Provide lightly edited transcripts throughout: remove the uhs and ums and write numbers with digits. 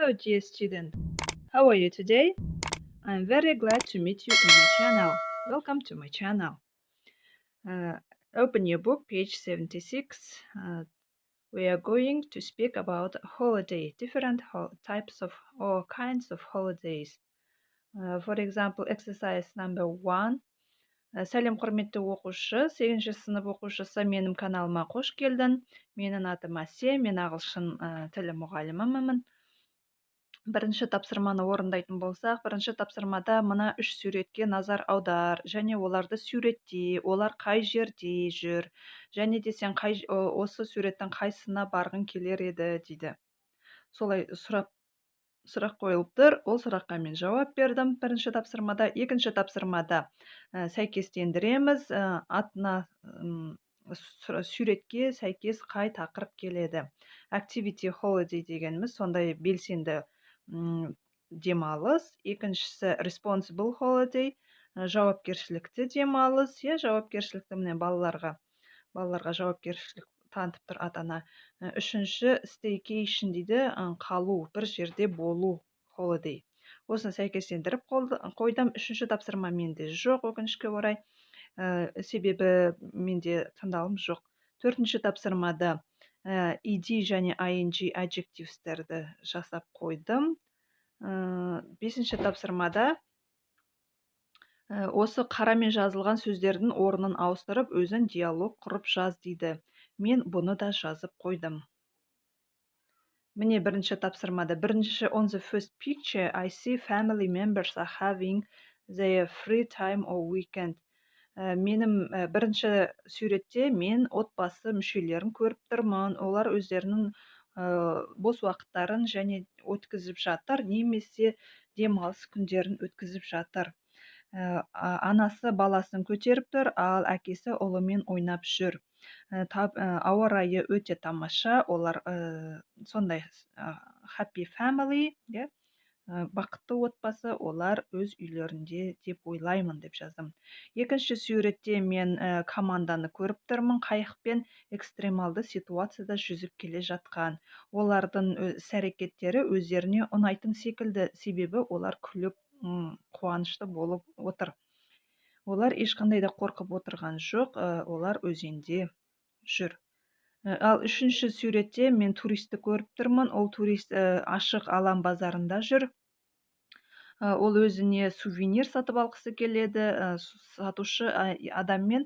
Hello, dear student. How are you today? I'm very glad to meet you in my channel. Welcome to my channel. Open your book, page 76. We are going to speak about holiday, different types of or kinds of holidays. For example, exercise number 1. Сәлем, құрметті оқушы, сегізінші сынып оқушысы, менің каналыма қош келдің. Менің атым Әсем, мен ағылшын тілі мұғалімімін. Бірінші тапсырманы орындайтын болсақ, бірінші тапсырмада мына үш суретке назар аудар және оларды суретте, олар қай жерде жүр және де сен қай, осы суреттің қайсысына барғың келер еді дейді. Солай сұрақ қойылып тұр. Ол сұраққа мен жауап бердім бірінші тапсырмада. Екінші тапсырмада сәйкестендіреміз, атына, суретке сәйкес қай тақырып келеді. Activity holiday дегеніміз сондай белсенді демалыс. Екіншісі responsible holiday, жауапкершілікті демалыс, иә, жауапкершілікті. Міне, балаларға жауапкершілік танытып тұр ата ана. Үшінші staycation дейді, қалу, бір жерде болу holiday. Осыны сәйкестендіріп қойдым. Үшінші тапсырма менде жоқ, өкінішке орай, себебі менде тыңдалым жоқ. Төртінші тапсырмада ed және ing adjectives терді жасап қойдым. Бесінші тапсырмада осы қарамен жазылған сөздердің орнын ауыстырып, өзің диалог құрып жаз дейді. Мен бұны да жазып қойдым. Міне, бірінші тапсырмада, бірінші: On the first picture, I see family members are having their free time or weekend. Менің бірінші суретте мен отбасы мүшелерін көріп тұрмын. Олар өздерінің бос уақыттарын және өткізіп жатыр немесе демалыс күндерін өткізіп жатыр. Анасы баласын көтеріп тұр, ал әкесі ұлымен ойнап жүр. Ауа райы өте тамаша. Олар сондай happy family, иә, бақытты отбасы. Олар өз үйлерінде деп ойлаймын деп жаздым. Екінші суретте мен команданы көріп тұрмын, қайықпен экстремалды ситуацияда жүзіп келе жатқан. Олардың іс әрекеттері өздеріне ұнайтын секілді, себебі олар күліп, қуанышты болып отыр. Олар ешқандай да қорқып отырған жоқ, олар өзенде жүр. Ал үшінші суретте мен туристті көріп тұрмын. Ол турист ашық алаң базарында жүр. Ол өзіне сувенир сатып алғысы келеді. Сатушы адаммен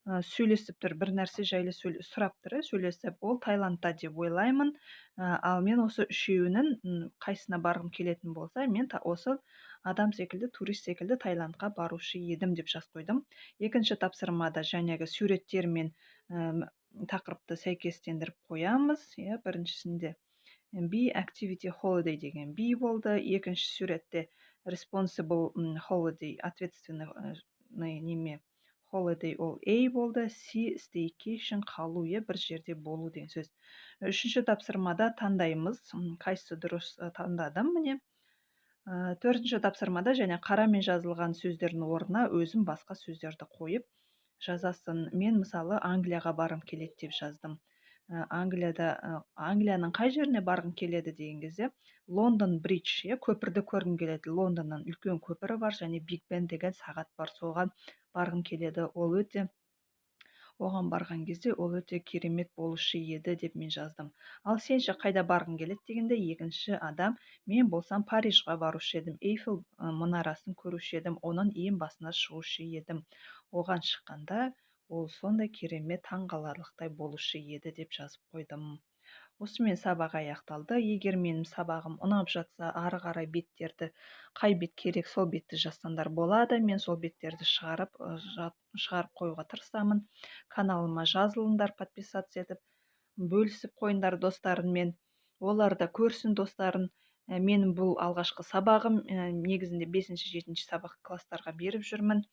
сөйлесіп тұр, бір нәрсе жайлы сұрап тұр, сөйлесіп. Ол Таиландта деп ойлаймын. Ал мен осы үшеуінің қайсысына барғым келетін болса, мен осы адам секілді, турист секілді Таиландқа барушы едім деп жазып қойдым. Екінші тапсырмада жаңағы суреттер мен тақырыпты сәйкестендіріп қоямыз, иә. Біріншісінде B, activity holiday деген B болды. Екінші суретте responsible holiday, ответственный неме holiday, ол A болды. C, staycation, қалу, иә, бір жерде болу деген сөз. Үшінші тапсырмада таңдаймыз, қайсысы дұрыс. Таңдадым, міне. Төртінші тапсырмада және қарамен жазылған сөздердің орнына өзім басқа сөздерді қойып жазасың. Мен, мысалы, Англияға барғым келеді деп жаздым. Англияда, Англияның қай жеріне барғың келеді деген кезде, Лондон Бридж, иә, көпірді көргім келеді. Лондонның үлкен көпірі бар және Биг Бен деген сағат бар, соған барғым келеді. Ол өте, оған барған кезде ол өте керемет болушы еді деп мен жаздым. Ал сен ше, қайда барғың келеді дегенде, екінші адам: мен болсам, Парижға барушы едім, Эйфель мұнарасын көруші едім, оның ең басына шығушы едім. Оған шыққанда ол сондай керемет, таңғаларлықтай болушы еді деп жазып қойдым. Осымен сабақ аяқталды. Егер менің сабағым ұнап жатса, ары қарай беттерді, қай бет керек, сол бетті жазсаңдар болады. Мен сол беттерді шығарып қоюға тырысамын. Каналыма жазылыңдар, подписаться етіп, бөлісіп қойыңдар достарыңмен, олар да көрсін достарын. Менің бұл алғашқы сабағым. Негізінде бесінші, жетінші сабақ класстарға беріп жүрмін,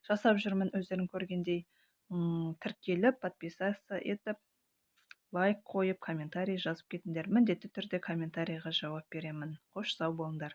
жасап жүрмін. Өздерің көргендей, тіркеліп, подписаться етіп, лайк қойып, комментарий жазып кетіңдер. Міндетті түрде комментарийға жауап беремін. Қош, сау болыңдар.